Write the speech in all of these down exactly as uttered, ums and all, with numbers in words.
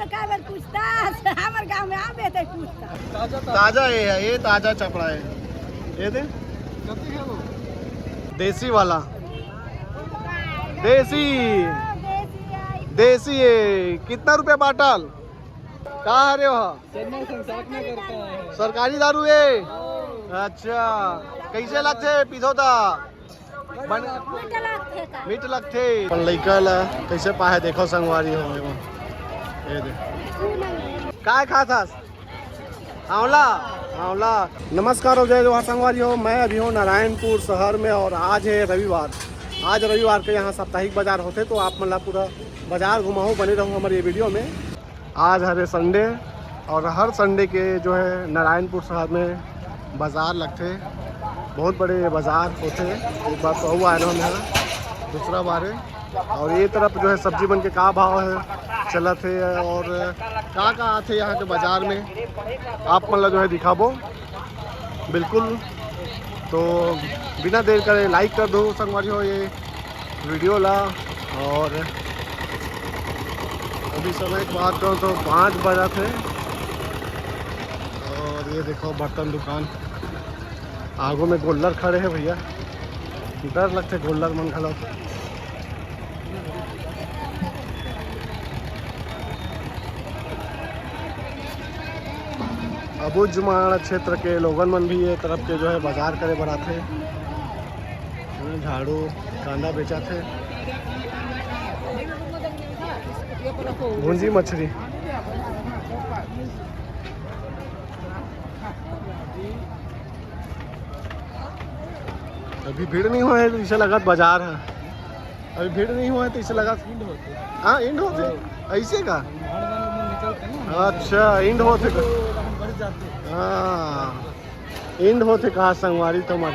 काबर पूछतास? हमर गांव में आबे ते पूछतास। ताजा हे, ये ताजा चपड़ा हे। ये दे। देसी वाला। देसी। देसी हे। कितना रुपया बाटल? का हरे हो? सरकारी दारू हे। अच्छा, कैसे लगथे पीथो ता? बन- मीठ लगथे का? मीठ लगथे। अपन लइका ला कैसे पाहे, देखो संगवारी हो, एगो। ये दे। काय खात हस? आंवला। आंवला। नमस्कार और जय जोहार संगवारी हो, मैं अभी हूँ नारायणपुर शहर में और आज है रविवार। आज रविवार के यहाँ साप्ताहिक बाजार होथे, तो आप मन ला पूरा बाजार घुमाहूँ, बने रहूँ हमारे ये वीडियो में। आज हरे संडे और हर संडे के जो है नारायणपुर शहर में बाजार लगथे, बहुत बड़े बाजार होथे। एक बार तो अउ आए रहन, दूसरा बार है। और ये तरफ जो है सब्जी मन के का भाव है, चलत है और का का आथे यहाँ के बाजार में, आप मन ला जो है दिखाबो बिल्कुल। तो बिना देर करे लाइक कर दो संगवारी हो ये वीडियो ला। और अभी समय की बात करूँ तो पाँच बजत हे। और ये देखो बर्तन दुकान, आगू में गोल्लर खड़े हे भैया, डर लगथे गोल्लर मन घलो। अबूझमाड़ क्षेत्र के लोगन मन भी ये तरफ के जो है बाजार करे बर आथे। झाड़ू, कांदा बेचाथे, भुंजी मछली। अभी भीड़ नहीं होय हे, इसे लगत बाजार है। अभी भीड़ नहीं होय हे, तो इसे लगत। हाँ, एंड होथे। ऐसे का? अच्छा, एंड होथे का? हाँ, एंड होथे का संगवारी तुम्हार।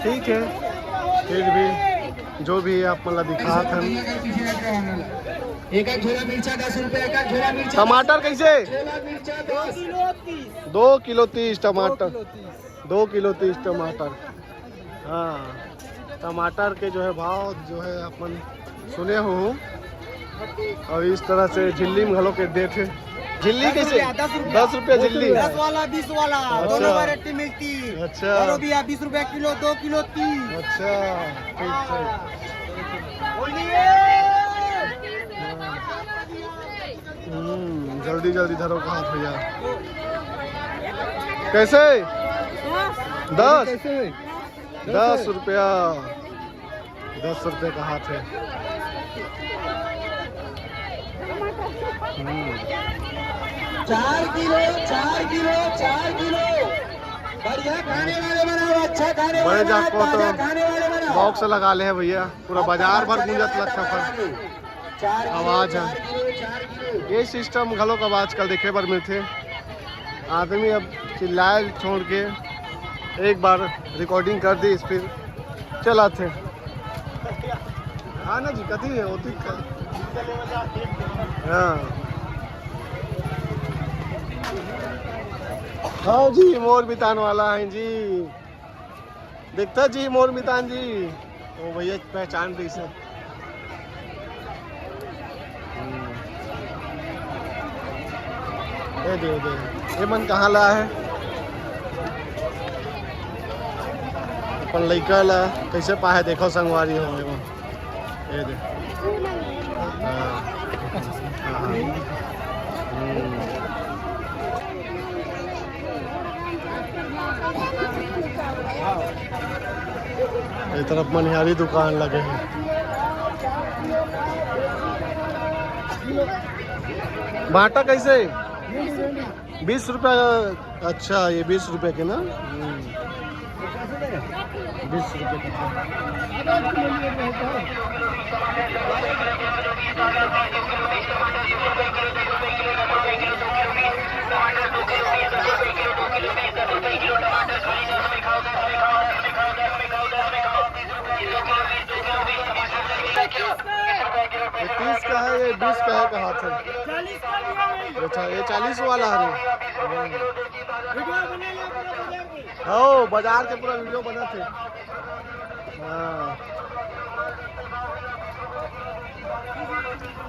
ठीक है, फिर भी जो भी आप मतलब दिखात हन। एक एक झोला मिर्चा दस रुपया, एक एक झोला मिर्चा। टमाटर कैसे? झोला मिर्चा दस। दो किलो तीस टमाटर। दो किलो तीस टमाटर। हाँ, टमाटर के जो है भाव जो है अपन सुने हो। और इस तरह से झिल्ली में घलो के देथे। झिल्ली कैसे? दस रुपया, दस रुपया। दस रुपया झिल्ली। दस वाला, बीस वाला, अच्छा। दोनों वैरायटी मिलती। अच्छा। और भी है, बीस रुपया किलो, दो किलो तीस। अच्छा, ठीक, ठीक। हम्म, जल्दी जल्दी धरो कहा भैया। कैसे? दस। दस रुपया। दस रुपये का हाथ है। हम्म। चार किलो, चार किलो, चार किलो। बढ़िया खाने वाले बनाओ, अच्छा खाने वाले बनाओ, ताजा खाने वाले बनाओ। बॉक्स लगा ले हैं भैया, पूरा बाजार भर गूंजत लगता है। आवाज है। ये सिस्टम घलो अब आजकल देखे बर मिलथे। आदमी अब चिल्लाए छोड़ के एक बार रिकॉर्डिंग कर दी, फिर चलाथे। हाँ ना जी, कथी है होती। हाँ, हाँ जी, मोर मितान वाला है जी। देखता जी मोर मितान जी, वो भैया पहचान रही से। हम्म। ये दे, ये दे। ये मन कहाँ ला है? अपन लइका ला कैसे पाए, देखो संगवारी हो एगो। ये दे। हाँ। हाँ, हाँ। हम्म। ये तरफ मनिहारी दुकान लगे हैं। भाटा कैसे? बीस रुपया। अच्छा, ये बीस रुपये के ना। हम्म। बीस रुपये का। ये तीस का है, ये बीस का है, कहा थे। अच्छा, ये चालीस वाला है। हाँ, बाजार के पूरा वीडियो बना थे। हाँ।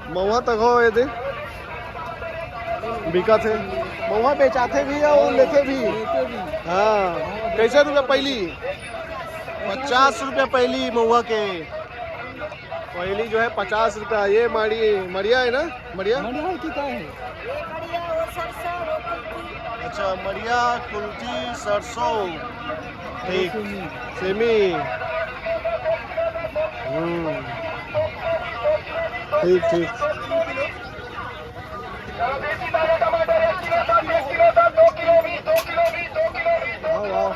महुआ तक हो ये दे। बिकत हे। महुआ बेचाथे भी अउ लेथे भी। हाँ, कैसे रुपया पहली? पचास रुपया पहली महुआ के। पहली जो है पचास रुपया। ये माड़ी, मड़िया है ना? मड़िया? मड़िया है कि क्या है? अच्छा, मड़िया, कुल्थी, सरसों। ठीक। सेमी। हम्म। ठीक, ठीक। आओ, आओ।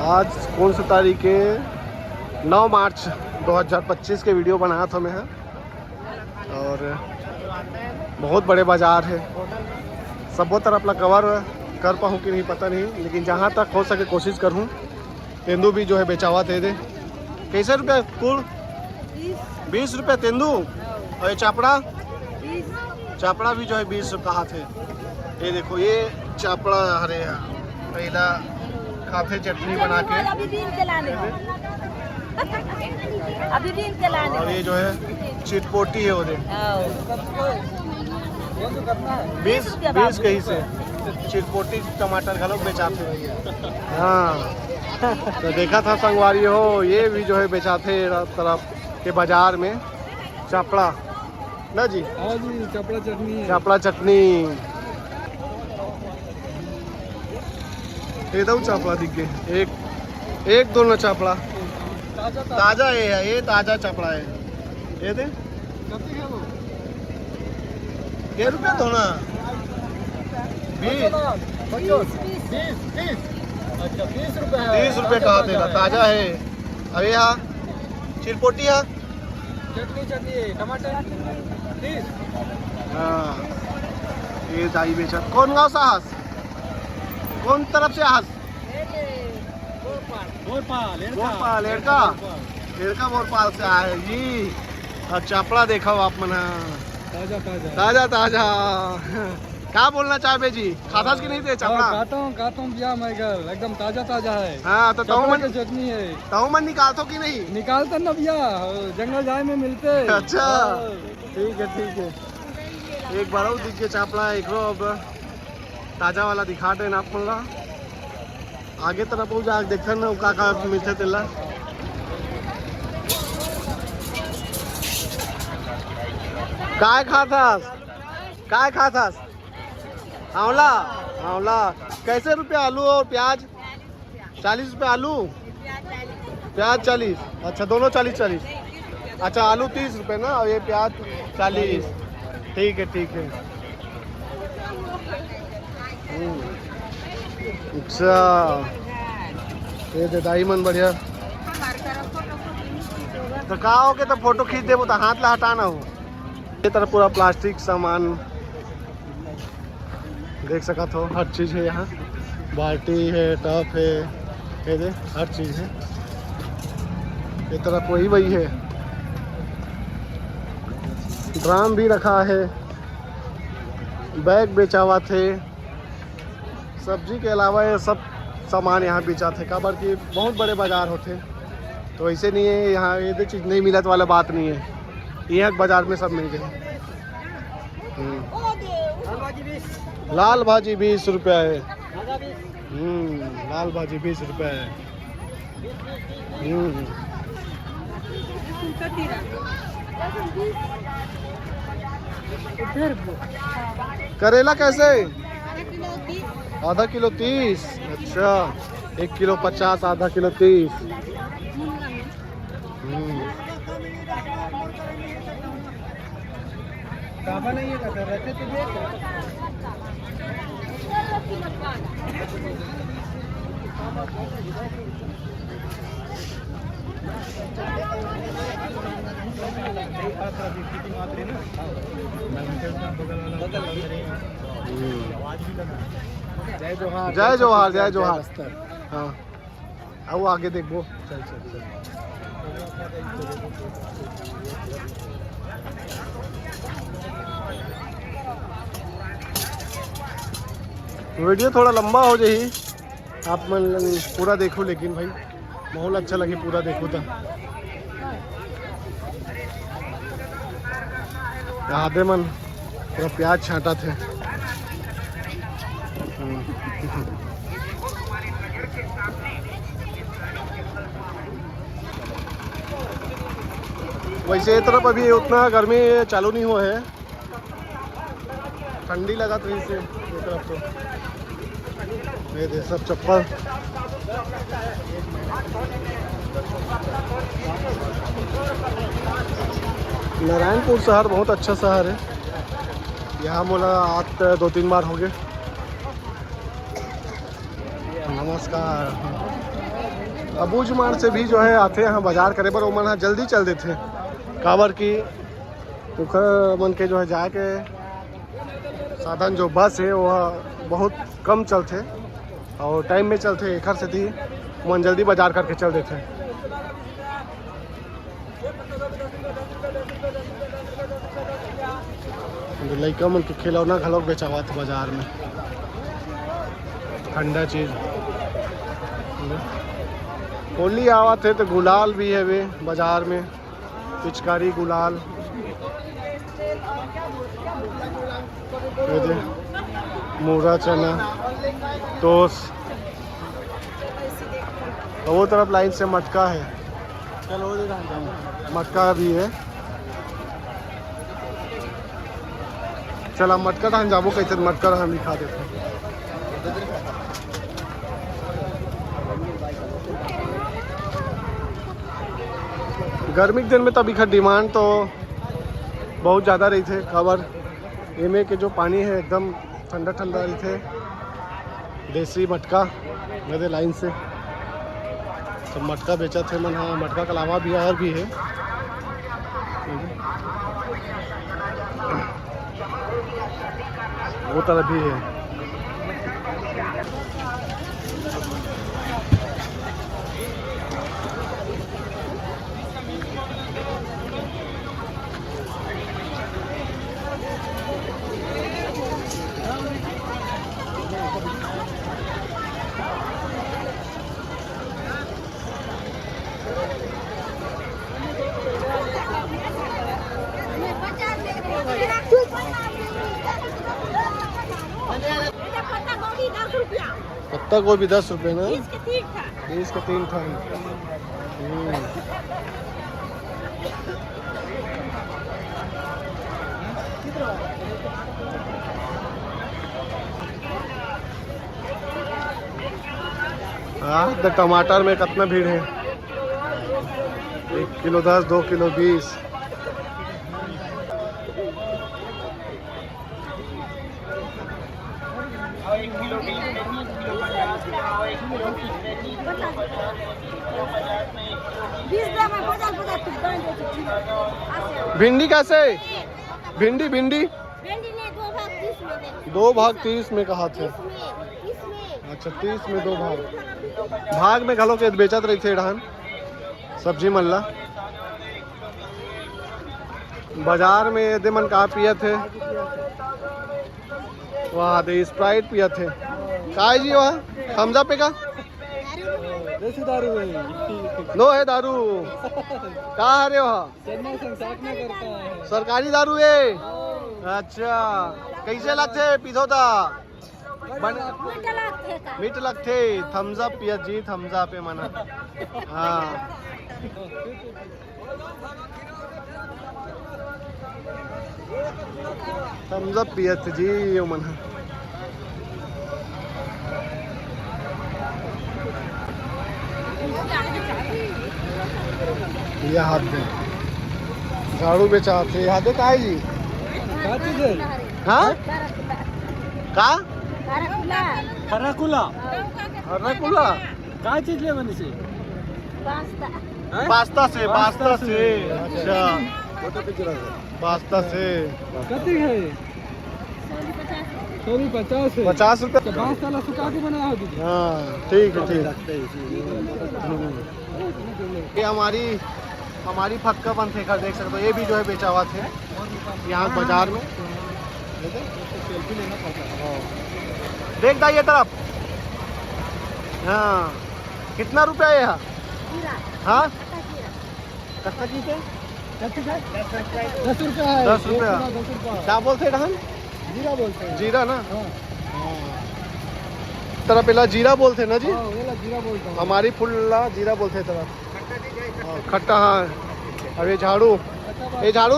आज कौन सा तारीख है? नौ मार्च दो हज़ार पच्चीस के वीडियो बनाया था मैं। और बहुत बड़े बाजार है, सबो तरफ ला कवर कर पाहूँ कि नहीं पता नहीं, लेकिन जहाँ तक हो सके कोशिश करहूँ। तेंदू भी जो है बेचावत हे दे। कैसे रुपया कुल? बीस रुपया तेंदू। और ये चापड़ा? चापड़ा भी जो है बीस रुपया हाथ है। ये देखो, ये चापड़ा, अरे यार, पहला खाथे चटनी बना के। अभी बीन के लाने हो। अभी बीन के लाने और हो। ये जो है चिटपोटी है उधर। आओ। बीस, बीस कहीं से चिटपोटी टमाटर घलो बेचाथे भैया। हाँ, तो देखा था संगवारी हो, ये भी जो है बेचाथे तरफ के बाजार में चापड़ा ना जी। हाँ जी, चापड़ा चटनी है। चापड़ा चटनी। ये दो चापड़ा दिख गए, एक, एक दोनों चापड़ा। ताजा, ताजा। ताजा है, ये ताजा चापड़ा है। ये दे। कति है वो? ये रुपया तो ना। बीस। पचास। बीस, बीस। अच्छा, बीस रुपया है। तीस रुपया कहा थे ना, ताजा है। अरे यहाँ चिरपोटी है। चटनी, चटनी, टमाटर। तीस। हाँ, ये दाई बेचत। कौन गांव से आस? कौन तरफ से आस? बोरपाल, एड़का। बोरपाल, एड़का। एड़का। एड़का बोरपाल से आए जी। और चापड़ा देखो आप मन ह। ताजा, ताजा। ताजा, ताजा। का बोलना चाहबे जी? खाथस कि नहीं ते चापड़ा? हाँ, खाता हूँ, खाता हूँ भैया मैं घर। एकदम ताजा, ताजा है। हाँ, तो चापड़ा तहू मन के चटनी है। तहू मन निकालथो कि नहीं? निकालते ना भैया, जंगल जाए में मिलते। अच्छा। हाँ। ठीक है, ठीक है। एक बार और दिख के चापड़ा, एक रो अब ताजा वाला दिखा देन आप मन ला। आगे तरफ हो जा, देखथन ना का का मिलथे तेला। काय खाथस? काय खाथस? आंवला, आंवला। कैसे रुपया आलू और प्याज? चालीस रुपया आलू, प्याज चालीस। अच्छा, दोनों चालीस, चालीस। अच्छा, आलू तीस रुपये ना, और ये प्याज चालीस। ठीक है, ठीक है। हम्म। अच्छा, ये दे दाई मन बढ़िया। तो का हो के तो फोटो खींच देबो तो हाथ ला हटाना हो। ये तरफ पूरा प्लास्टिक सामान देख सकत हो, हर चीज है यहाँ। बाल्टी है, टब है, ये दे, हर चीज है। ये तरफ वही वही है, ड्राम भी रखा है, बैग बेचावत है। सब्जी के अलावा ये सब सामान यहाँ बेचाथे, काबर कि बहुत बड़े बाजार होथे। तो ऐसे नहीं है यहाँ ये दे चीज नहीं मिलत वाला बात नहीं है, यहाँ बाजार में सब मिल जाए। हम्म। लाल भाजी बीस रुपया है। हम्म, लाल भाजी बीस रुपया है। हम्म। करेला कैसे? आधा किलो तीस। अच्छा, एक किलो पचास, आधा किलो तीस। हम्म। जय जोहार, जय जोहार। हाँ, आओ आगे देखबो। चल, चल, चल। वीडियो थोड़ा लंबा हो जाही, आप मन पूरा देखो, लेकिन भाई माहौल अच्छा लगे, पूरा देखो तो। आदे मन पूरा प्याज छांटत हे। वैसे ये तरफ अभी उतना गर्मी चालू नहीं हुआ है, ठंडी लगत रहिस हे ये तरफ तो। ये दे सब चप्पल। नारायणपुर शहर बहुत अच्छा शहर है, यहाँ मोला आत दो तीन बार हो गए। नमस्कार। अबूझमाड़ से भी जो है आथे यहाँ बाजार करे बर, ओमन ह जल्दी चल देथे, काबर कि ओकर मन के जो है जाए के साधन जो बस है वो बहुत कम चलथे और टाइम में चलथे, एखर सेती मन जल्दी बाजार करके चल देथे। लइका मन के खिलौना घलोक बेचावत बाजार में, ठंडा चीज। होली आवत है तो गुलाल भी हवे बाजार में, पिचकारी गुलालाल। ये दे, मूरा चना, टोस। और वो तरफ लाइन से मटका है। चलो, वो देखा। मटका भी है। चल, हम मटका डाहन जाबो, कैसे मटका डाहन दिखा देते हैं। गर्मी के दिन में तब इखर डिमांड तो बहुत ज़्यादा रहिथे, काबर एमे के जो पानी है एकदम ठंडा ठंडा रहिथे, देसी मटका। ये दे लाइन से तो मटका बेचथे मन ह, मटका के अलावा भी और भी है। वो तरफ भी है। पत्ता गोभी दस रुपये ना? बीस के तीन ठा। बीस के तीन ठा। हम्म। हाँ, तो टमाटर में कितना भीड़ है, एक किलो दस, दो किलो बीस। भिंडी कैसे? भिंडी, भिंडी। भिंडी नहीं, दो भाग तीस में दे। दो भाग तीस में कहा थे। तीस में, तीस में। अच्छा, तीस में दो भाग। भाग में घलो के बेचत रहिथे डहन सब्जी मन ला। बाजार में ये दे मन का पियत हे? वाह, दे Sprite पियत हे। काय जी, वह Thums Up हे का? देसी दारू है। नो है दारू। का हरे वह? चन्ना संग साथ में करता है। सरकारी दारू है। अच्छा, कैसे लगथे पीथो ता? बन- मीठ लगथे का? मीठ लगथे। Thums Up पियत जी, Thums Up हे मना। हाँ। Thums Up पियत जी, ये मन ह। ये हाथ दे। झाड़ू बेचात हे, ये हाथ दे, काय जी? का चीज है? हाँ? का? हराकुला। हराकुला? का चीज ले बनी से? पास्ता। हैं? पास्ता से, पास्ता पास्ता से। से। अच्छा। पास्ता से। कति है? सौ पचास है। पचास रुपये। तो पास्ता ला सुखा के बनाया हो दीदी? हाँ, ठीक है, ठीक। हम्म। ये हमारी, हमारी फतका बनथे, देख सकते हो, ये भी जो है बेचावत हे यहाँ बाजार में। सेल्फी लेना पड़ता है। हाँ। देख दा ये तरफ। हाँ, कितना रुपया ये है? जीरा। हाँ? खट्टा जीरा। कत्ता की से? दस रुपया है। दस रुपया। एक किलो दस रुपया। क्या बोलते हैं डहन? जीरा बोलते हैं। जीरा ना? हाँ। तरफ एला जीरा बोलते हैं ना जी? हाँ, एला जीरा बोलते हैं। हमारी फूल ला जीरा बोलते हैं तरफ। हाँ, खट्टा, हाँ। अब ये झाड़ू, ये झाड़ू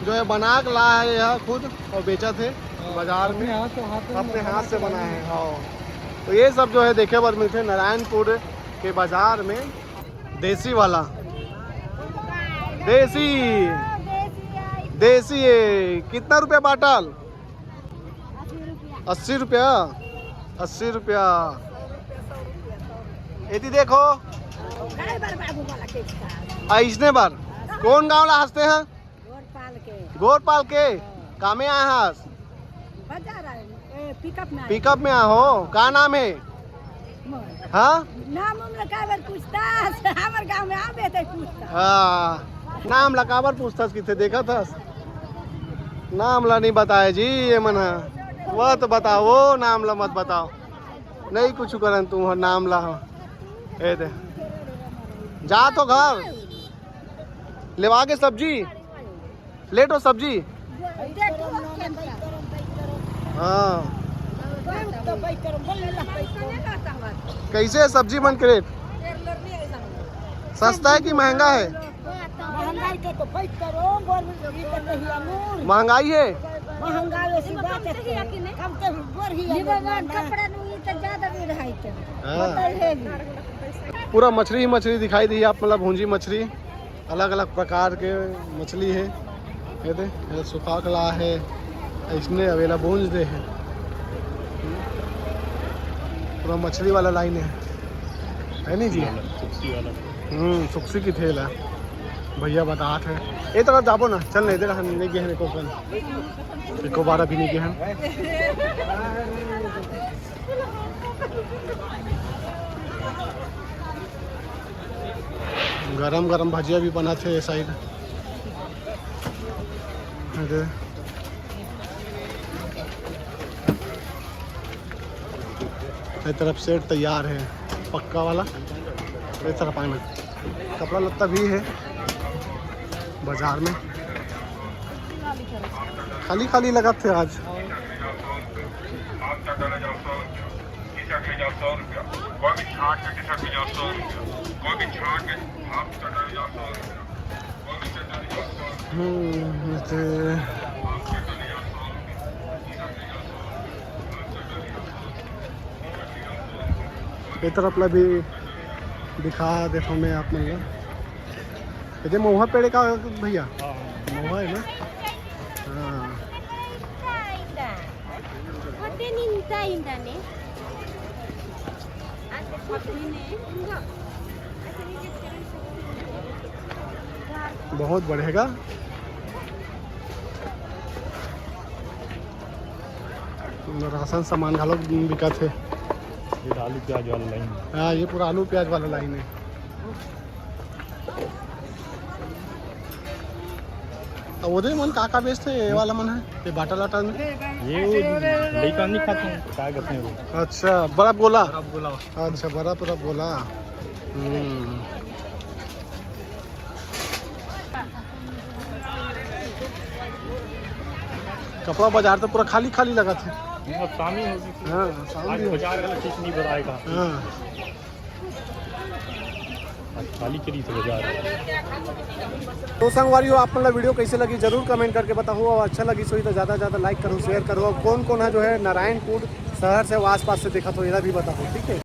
जो है बना के ला है यह खुद और बेचा थे बाजार में। अपने हाथ से, हाथ से अपने हाथ से बनाया है, हाँ। तो ये सब जो है देखे बर मिलते नारायणपुर के बाजार में। देसी वाला, देसी, देसी ये कितना रुपया बाटल? अस्सी रुपया। अस्सी रुपया। एती देखो। अइसने बार कौन गांव ला हंसते हैं? गोरपाल के। गोरपाल के? कामे आए हस? बाजार आए, ए, पिकअप में आए। पिकअप में आए हो? का नाम है? मोर। हाँ? नाम उम ला काबर पूछता? हमर गांव में आबे ते पूछता। हाँ, नाम ला काबर पूछता किथे देखा था? नाम ला नहीं बताए जी ये मन हा। वह तो बताओ, वो नाम ला मत बताओ। नहीं कुछ करन तू नाम ला हो। ए दे। जा तो घर। लेवा के सब्जी। लेट हो सब्जी। हाँ। कैसे है सब्जी मन के रेट? सस्ता है कि महंगा है? महंगाई के तो बात करो, गवर्नमेंट की तो कही अमूल। महंगाई है। महंगाई ऐसी बात है। कम तो बढ़ ही है। कपड़ा नहीं तो ज्यादा भी रहा है तो। हाँ। बताइए भी। पूरा मछली ही मछली दिखाई दी आप, मतलब भूंजी मछली। अलग-अलग प्रकार के मछली हे। ये दे, ये सुखा के ला हे, इसने अवेला भूंज दे हे। पूरा मछली वाला लाइन हे, है नी जी? सुक्सी वाला। हम्म, सुक्सी की ठेला। भैया बतात हे। ए तरफ जाबो ना, चल नहीं दे रहा, नहीं गए हैं एको कन। एको बार अभी नहीं गए हैं। गरम गरम भजिया भी बनत हे ये साइड। अरे, ये तरफ सेट तैयार हे पक्का वाला। ये तरफ आना, कपड़ा लत्ता भी हे बाजार में। खाली खाली लगत हे आज। T-shirt ले जाओ सौ रुपया, कोई भी छाट के T-shirt ले जाओ सौ रुपया, कोई भी छाट के हाफ चड्ढा ले जाओ सौ रुपया, कोई भी चड्ढा ले जाओ सौ रुपया। हम्म, ये तो ये तरफ ला भी दिखा देता हूँ मैं आप मन ला। ये महुआ पेड़ का भैया? हाँ। महुआ है ना? हाँ। बहुत बढ़ेगा। राशन सामान घलो बिकत हे। ये आलू प्याज वाला लाइन। हाँ, ये पूरा आलू प्याज वाला लाइन हे। तो ओदे मन का का बेचथे ये वाला मन हे? ये बाटल वाटल में? ये वो लइका नहीं खाते हैं, क्या कहते हैं वो? अच्छा, बड़ा गोला। बड़ा गोला। अच्छा, बड़ा पूरा गोला। हम्म। कपड़ा बाजार तो पूरा खाली खाली लगत हे। नहीं, अब शाम ही होगी। हाँ, शाम आज भी होगी। बाजार वाला चीज नहीं बताएगा। हाँ। आज खाली चली थे बाजार। तो संगवारी हो, आप मन ला वीडियो कैसे लगी जरूर कमेंट करके बताओ, और अच्छा लगी सो तो ज़्यादा से ज़्यादा लाइक करो, शेयर करो, और कौन कौन है जो है नारायणपुर शहर से, आसपास से देखा तो एला भी बताओ, ठीक है।